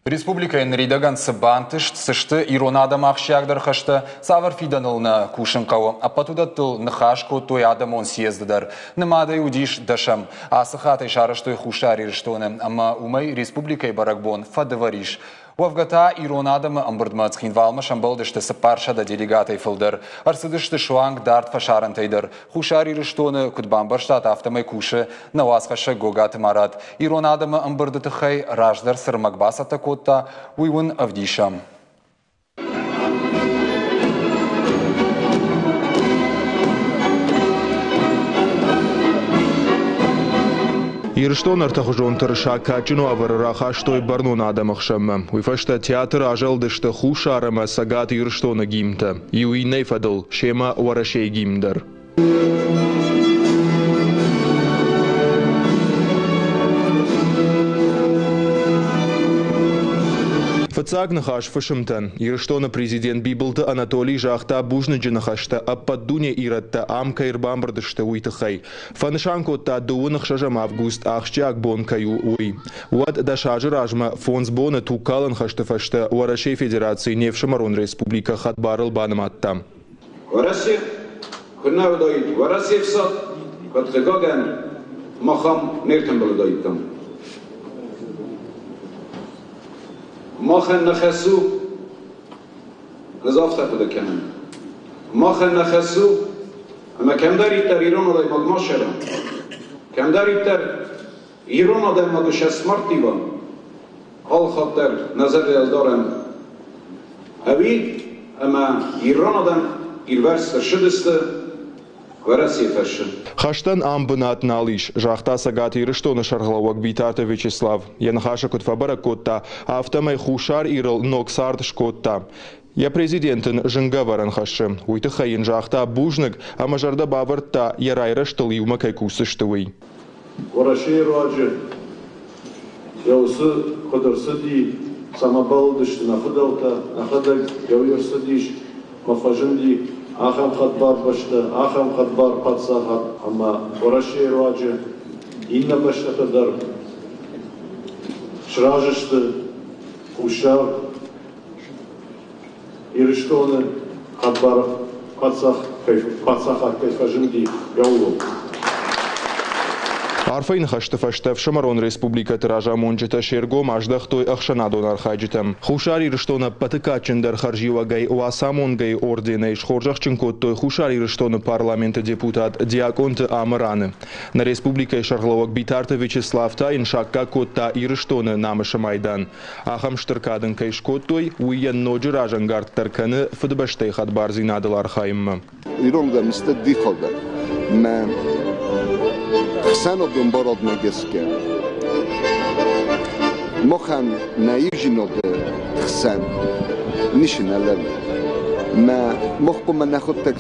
Республикӕйы ныридӕгӕн цы бантыст, цы сты ирон адӕмы ахсджиагдӕр хӕстӕ, цавӕр фидӕныл нӕ кусын хъӕуы, ӕппӕт уыдӕттыл ныхас кодтой адӕмон съезды дӕр. Нымадӕй уыдис дӕсӕм. Ацы хатт ӕй сарӕзтой Хуссар Ирыстоны ӕмӕ уымӕй республикӕйы бӕрӕгбон фӕдывӕр ис. Уӕвгӕ та ирон адӕмы ӕмбырдмӕ Цхинвалмӕ сӕмбӕлдысты 400 делегатӕй фылдӕр. Ӕрцыдысты суанг дард фӕсарӕнтӕй дӕр. Хуссар Ирыстоны, куыд бамбӕрстат, афтӕмӕй кусы нӕ уацхӕссӕг Гогаты Марат. Ирон адӕмы ӕмбырды тыххӕй раздӕр цы рмӕг бацӕттӕ кодта, уый уын ӕвдисӕм. Ирыстон ӕртӕхуызон тырыса кадджын уавӕры рахастой бӕрнон адӕмы хсӕнмӕ. Уый фӕстӕ театры азӕлдысты Хуссар ӕмӕ Цӕгат Ирыстоны гимнтӕ. Иу иннӕйы фӕдыл семӕ Уӕрӕсейы гимн дӕр. Фыццаг ныхас фысымтӕн. Ирыстоны президент Бибылты Анатолий загъта бузныджы ныхӕстӕ ӕппӕт дуне ирӕттӕ ам кӕй ӕрбамбырд сты, уый тыххӕй. Фӕнысан кодта, дыууын ӕхсӕзӕм август ахсджиаг бон кӕй у, уый. Уӕд 10 азы размӕ 5 боны тугкалӕн хӕсты фӕстӕ Уӕрӕсейы Федераци не фсымӕрон республикӕ хӕдбарыл банымадта. Уӕрӕсе куыннӕ уыдаид Уӕрӕсе фсад, куыд хъыгагӕн, мах ам не ртымбыл уыдаиккам. Махӕн нӕ хӕс у ӕз афтӕ хъуыды кӕнын. Махӕн нӕ хӕс у, ӕмӕ кӕмдӕриддӕр ирон адӕймаг ма сӕра, кӕмдӕриддӕр ирон адӕймагы сӕ смарттива, алхатт дӕр нӕ зӕрдӕйыл дарӕм ӕви ӕмӕ ирон адӕм ирвӕрст ӕрцыдысты Уӕрӕсейы фӕрсы. Хӕстӕн ам бынат нал ис, загъта Цӕгат Ирыстоны сӕргълӕууӕг Битарты Вячеслав. Йӕ ныхасы куыд фӕбӕрӕг кодта, афтӕмӕй Хуссар Ирыл ног цард скодта. Йӕ президент ын зынгӕ ӕвӕрӕн хӕссы. Уый тыххӕй йын загъта бузныг ӕмӕ зӕрдӕ бавӕрдта, йӕ райрӕзтыл иумӕ кӕй кусдзысты, уый. Уӕрӕсейы руаджы йӕ уыцы куыд ӕрцыди, цӕмӕ бӕллыдысты нӕ фыдӕлтӕ, нӕхӕдӕг йӕ уый ӕрцыдис ӕмӕ фӕзынди ахӕм хӕдбар бӕстӕ, ахӕм хӕдбар паддзахад ӕмӕ Уӕрӕсейы руаджы иннӕ бӕстӕтӕ дӕр сразы сты Хуссар Ирыстоны хӕдбар паддзахад кӕй фӕзынди, ууыл. Арфӕйы ныхӕсты фӕстӕ ӕфсымӕрон республикӕты разамонджытӕ се ргом аздӕхтой ӕхсӕнадон архайджытӕм. Хуссар Ирыстоны ӕппӕты кадджындӕр хӕрзиуӕгӕй Уацамонгӕйы орденӕй схорзӕхджын кодтой Хуссар Ирыстоны парламенты депутат Диакъонты Амыраны. Нӕ республикӕйы сӕргълӕууӕг Битарты Вячеслав та йын саккаг кодта Ирыстоны намысы майдан. Ахӕм стыр кад ын кӕй скодтой, уый йӕ ноджы разӕнгарддӕр кӕны Фыдыбӕстӕйы хӕдбардзинадыл архайынмӕ. Ирон дӕмисты дихалдӕр. Мӕ ӕхсӕнадон барадмӕ гӕсгӕ махӕн нӕ иузинады хсӕн ницы нӕ лӕууы. Мӕ мах хъуамӕ нӕхуыдтӕг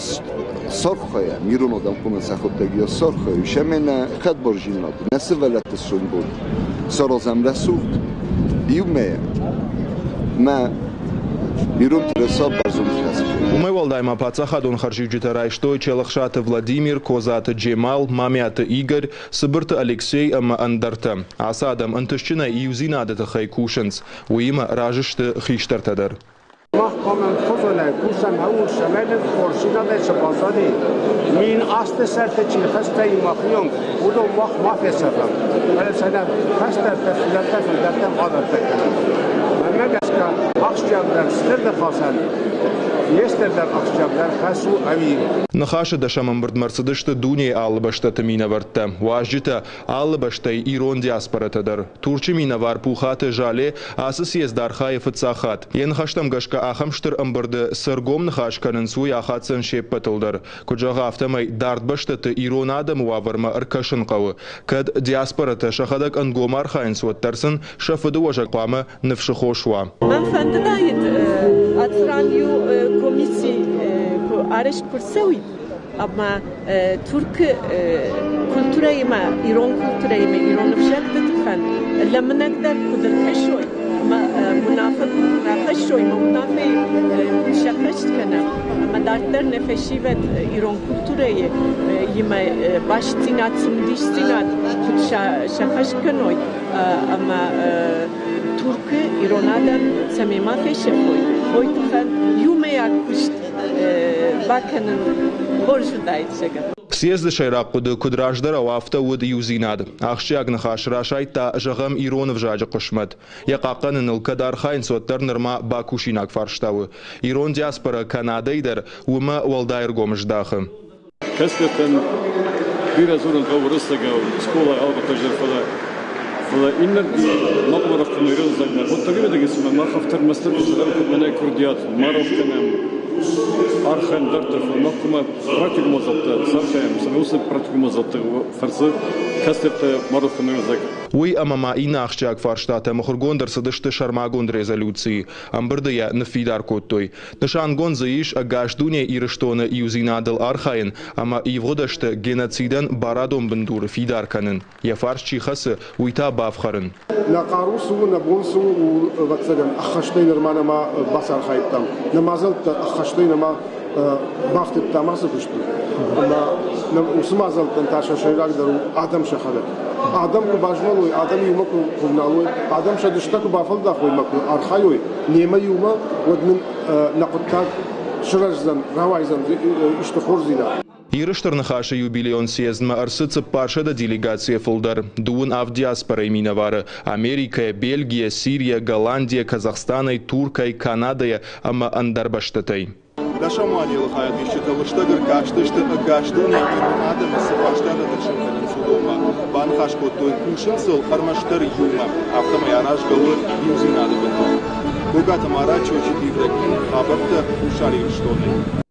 сархайӕм, ирон адӕм хъуамӕ сӕхуыдтӕг йӕ сархайой, сӕмӕ нӕ хӕдбарзинад, нӕ сывӕллӕтты сомбон саразӕм рӕсугъд иумӕ мӕ ирон тырыса бӕрзонд хӕссы. Уымӕй уӕлдай ма паддзахадон хӕрзиуджытӕ райстой Челӕхсаты Владимир, Козаты Джемал, Мамиаты Игорь, Цыбырты Алексей ӕмӕ ӕндӕртӕ. Ацы адӕм ӕнтыстджынӕй иудзинады тыххӕй кусынц. Уыимӕ разы сты хистӕртӕ дӕр. Мах хъуамӕ ӕмхуызонӕй кусӕм ӕууыл, цӕмӕй нын хорздзинадӕй цы баззади, 1000 азты сӕрты чи рхӕстӕ и махы онг, уыдон мах ма фесафӕм, фӕлӕ сӕ нӕ кӕстӕртӕ фылдӕртӕ фылдӕртӕм адӕттӕ кӕнӕм. Мӕнмӕ гӕсгӕ, ахсджиагдӕр стыр ныхасӕн не стырдӕр ахсджиагдӕр хӕс у ӕви. Ныхасы дӕсӕм ӕмбырдмӕ ӕрцыдысты дунейы алы бӕстӕты минӕвӕрттӕ, уазджытӕ, алы бӕстӕйы ирон диаспорӕтӕ дӕр. Турчы минӕвар Пухаты Жале ацы съезды архайы фыццаг хатт. Йӕ ныхӕстӕм гӕсгӕ ахӕм стыр ӕмбырды цы ргом ныхас кӕнынц, уый ахаддзӕн се ппӕтыл дӕр. Куыд зӕгъы, афтӕмӕй дард бӕстӕты ирон адӕмы уавӕрмӕ ӕркӕсын хъӕуы. Кӕд диаспорӕтӕ сӕхӕдӕг ӕнгом архайынц, уӕддӕр сын сӕ фыдыуӕзӕг хъуамӕ ныфсы хос уа. Мӕн фӕндыдаид ацы ран иу комисси куы арӕзт куы рцӕуид, ӕмӕ Туркы культурӕимӕ, ирон культурӕимӕ, ирон ӕвзӕгты тыххӕн лӕмбынӕгдӕр куыд ӕркӕсой ӕмӕ уынаффӕ куыд рахӕссой ӕмӕ уынаффӕйы куыд сӕххӕст кӕнӕм ӕмӕ дарддӕр нӕ фӕсивӕд ирон культурӕйы имӕ бастдзинад, цымыдисдзинад куыд сӕххӕст кӕной ӕмӕ Туркы Ирон адӕм цӕмӕй ма фесӕфой, уой туххӕн иумӕйаг куыст бакӕнын хорз уыдаид, зӕгъӕн. Съезды сӕйраг хъуыды куыд раздӕрау, афтӕ уыд иудзинад. Ахсджиаг ныхас расайдта, зӕгъӕм, ирон ӕвзаджы хъысмӕт. Йӕ хъахъхъӕныныл кӕд архайынц, уӕддӕр нырма бакусинаг фарста у. Ирон диаспорӕ Канадӕйы дӕр уымӕ уӕлдай ӕргом здахы. Кӕстӕртӕн бирӕ дзурын хъӕуы уырыссагау, скъолайы алывӕрттӕ дӕр, фӕлӕ фӕлӕ иннӕрдыгӕй ма хъуамӕ рох кӕной ирон ӕвзагмӕ. Хъуыддаг ӕвӕдӕг цыма мах афтӕ ӕрмӕстдӕр куы зӕгъӕм, куыд мӕнӕ курдиат ма рох кӕнӕм, архайӕм дарддӕр, фӕлӕ мах хъуамӕ практикон мадзӕлттӕ сархайӕм, цӕмӕй уыцы практикон мадзӕлтты фӕрцы кӕстӕртӕ ма рох кӕной ӕвзаг. Уый ӕмӕ ма иннӕ ахсджиаг фарстатӕ мыхуыргонд ӕрцыдысты сӕрмагонд резолюцийы. Ӕмбырды йӕ ныффидар кодтой. Нысангонд дзы ис ӕгас дуне Ирыстоны иудзинадыл архайын ӕмӕ ивгъуыд ӕзты геноцидӕн барадон бындур фидар кӕнын, йӕ фарс чи хӕцы, уый та бафхӕрын. Нӕ хъару цы у, нӕ бон цы у, ууыл, ӕвӕццӕгӕн, ӕххӕстӕй нырма нӕма бацархайдтам. Нӕ мадзӕлттӕ ӕххӕстӕй нӕма бафтыдтам ацы куысты. Ӕмӕ уыцы мадзӕлттӕн та сӕ сӕйрагдӕр у адӕм сӕхӕдӕг. Адӕм куы базмӕлой, адӕм иумӕ куы вналой, адӕм сӕ дыстӕ куы бафӕлдахой ӕмӕ куы архайой немӕ иумӕ, уӕд нын нӕ хъуыддаг сырӕздзӕн, рауайдзӕн исты хорздзинад. Иры Стыр Ныхасы юбилейон съездмӕ ӕрцыд 400 делегацийӕ фылдӕр, дыууын авд диаспорӕйы минӕвары Америкӕйӕ, Бельгийӕ, Сирийӕ, Голландийӕ, Казахстанӕй, Туркӕй, Канадӕйӕ ӕмӕ ӕндӕр бӕстӕтӕй. Дӕсӕм уанелы хайадисджытӕ лыстӕг ӕркастысты ӕгас дунейы ирон адӕмы цы фарстатӕ тыхсын кӕнынц, уыдонмӕ. Баныхас кодтой, кусын сыл ӕрмӕстдӕр иумӕ, афтӕмӕй аразгӕ у иудзинады бындур. Гогаты Марат, Чочиты Ибрагим, хабӕрттӕ Хуссар Ирыстонӕй.